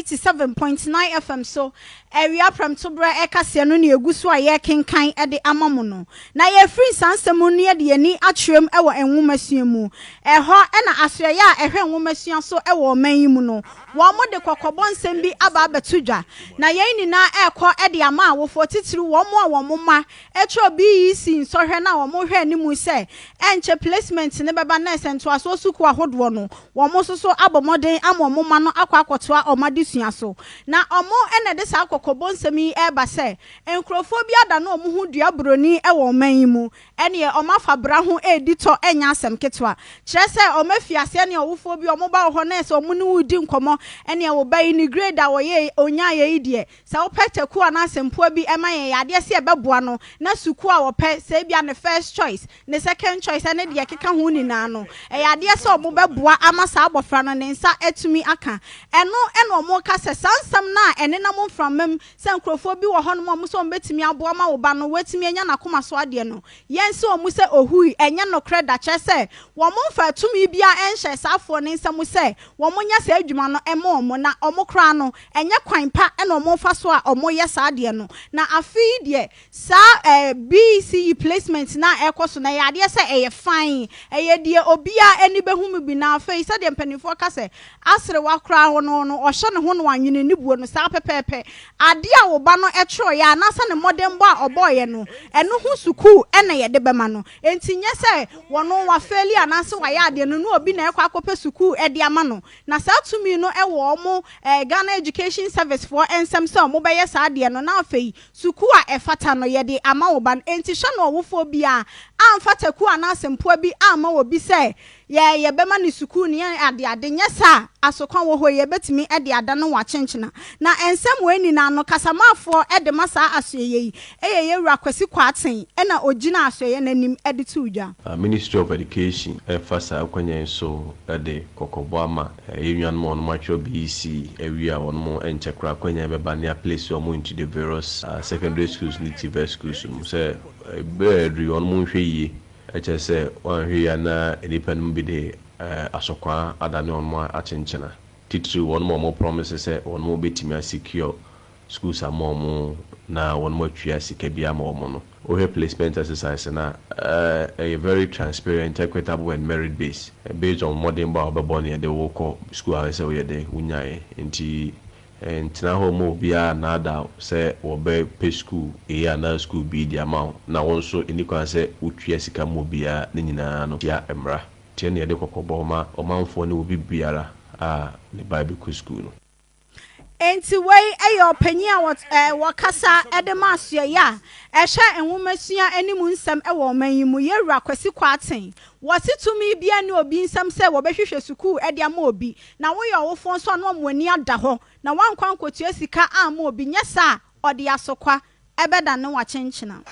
87.9 FM so. Awia prɛmtoberɛ ɛkaseɛ no ne egu so a yɛrekenkan de ama mo no. Na yɛfiri nsansɛm no, yɛde yɛni atwerɛm wɔ nwomasua mu. Ɛhɔ ɛna asoɛyɛ a ɛhwɛ nwomasua so wɔ ɔman yi mu no, wɔn mo de kɔkɔbɔ nsɛm bi aba abɛto dwa, na yɛn nyinaa ɛrekɔ de ama awofoɔ, titiri wɔn a wɔn mma ɛtwerɛ BECE nsɔhwɛ na wɔn hwɛ anim sɛ ɛnkyɛ placement ne bɛba na ɛsɛ ntoasoɔ sukuu ahodoɔ no, wɔn nso so abɔ mmɔden ama wɔn mma no akɔ akɔtoa wɔn adesua so. Na wɔn ɛna de saa kɔkɔbɔ nsɛm yi ɛreba sɛ nkurɔfoɔ bi ada na wɔn ho dua buroni wɔ ɔman yi mu, ɛneɛ wɔn afa bra ho ɛredi tɔ. Ɛnyɛ asɛm ketewa, kyerɛ sɛ wɔn afi aseɛ ne ɔwofoɔ bi wɔn ba wɔ hɔ na ɛsɛ wɔn ne wo di nkɔmɔ, ɛneɛ wɔ ba yi ne grade a wɔyɛ onyaayɛ yi deɛ, sɛ wopɛ taku anaasɛ mpoa bi ɛma yɛn yɛ adeɛ sɛ ɛbɛboa no na sukuu a wɔpɛ, sɛ ebia ne first choice, ne second choice, ɛne deɛ ɛkeka ho nyinaa no, ɛyɛ adeɛ sɛ ɔmo bɛboa ama saa abɔfra no ne nsa atumi aka. Ɛno ɛna ɔmo ka sɛ saa nsɛm no a ɛnenam mframa mu sɛ nkurɔfoɔ bi wɔ hɔnom a ɔmo sɛ ɔmo bɛtumi aboa ma wo ba no wɔatumi anya n'akoma so adeɛ no, yɛn sɛ ɔmo sɛ ohui ɛnyɛ nokorɛ da. Kyerɛ sɛ wɔn mfa tumi bia ɛnhyɛ saafoɔ ne nsɛm sɛ wɔn nyɛ saa adwuma no ɛma ɔmo, na ɔmo koraa no ɛnyɛ kwan pa ɛna ɔmo fa so a ɔmo yɛ saa adeɛ no. Na afei deɛ, saa BECE placement na ɛkɔ so na ɛyɛ adeɛ sɛ ɛyɛ fine, ɛyɛ deɛ obiara ani bɛhu mu bi. Na afei sɛdeɛ mpanimfoɔ ka sɛ aserewa koraa no ɔhyɛ ne ho no anwene ne buo no saa pɛpɛɛpɛ. Adeɛ a wo ba no ɛtwerɛeɛ anaasɛ ne mmɔdenbɔ a ɔbɔɔyɛ no, ɛno ho sukuu ɛna yɛde bɛma no. Enti nyɛ sɛ wɔno wafail anaasɛ wayɛ adeɛ no na obi na ɛkɔ akɔpɛ sukuu ɛde ama no. Na saa tumi no ɛwɔ ɔmo Ghana Education Service foɔ nsɛm sɛ ɔmo bɛyɛ saa adeɛ no, na afei sukuu a ɛfata no yɛde ama wo ba no. Enti hwɛ no, ɔwofoɔ bi a amfa taku anaasɛ mpoa bi ama wɔ bi sɛ yɛbɛma ne sukuu ne yɛ ade ade, nyɛ saa asokwa wɔ hɔ, yɛbɛtumi de ada no wakyenkyena. Na nsɛm wei nyinaa no, kasamaafoɔ de ma saa asoɛyɛ yi ɛyɛ yɛwura Kwasi Kwarteng, ɛna ogyina asoɛyɛ n'anim de to dwa. Ministry of Education ɛfa saa akwannya yi so de kɔkɔbɔ ama yɛn nuanom a wɔn atwerɛ BECE awie a wɔn nkyɛ koraa akwannya bɛba ne aplace wɔn into the various secondary schools ne TVET schools mu sɛ berɛ aduru, wɔn nhwɛ yie. Ɛkyɛ sɛ wɔanhwɛ yie na nnipa no bi de asɔkwaa adane wɔn akyenkyena, titiri wɔn a wɔn promise sɛ wɔn bɛtumi asecure schools ama wɔn na wɔn atua sika bi ama wɔn no. Wohwɛ placement exercise na ɛyɛ very transparent, equitable and merit based, based on mmɔdenbɔ a wɔbɛbɔ ne yɛde wokɔ school a sɛ woyɛ den wonyaeɛ. Nti ntena hɔ ma obiara naada sɛ wɔbɛpɛ school A anaa school B de ama wo na wɔn nso ɛni kwan sɛ wotua sika ma obiara. Ne nyinaa no tia mmara. Tiɛ ne yɛde kɔkɔbɔ ma ɔmanfoɔ ne obi biara a ne ba bɛkɔ school no. Nti wei yɛ ɔpanyin a wɔkasa de ma asoɛyɛ a ɛhwɛ nwomasua anim nsɛm wɔ ɔman yi mu, yɛwura Kwasi Kwarteng. Wɔsi tumi bia ne obi nsɛm sɛ wɔbɛhwehwɛ sukuu de ama obi, na woyɛ ɔwofoɔ nso a na wɔn ani ada hɔ na wankɔ ankɔtua sika ama obi, nyɛ saa ɔde asokwa ɛbɛda ne wakyenkyena.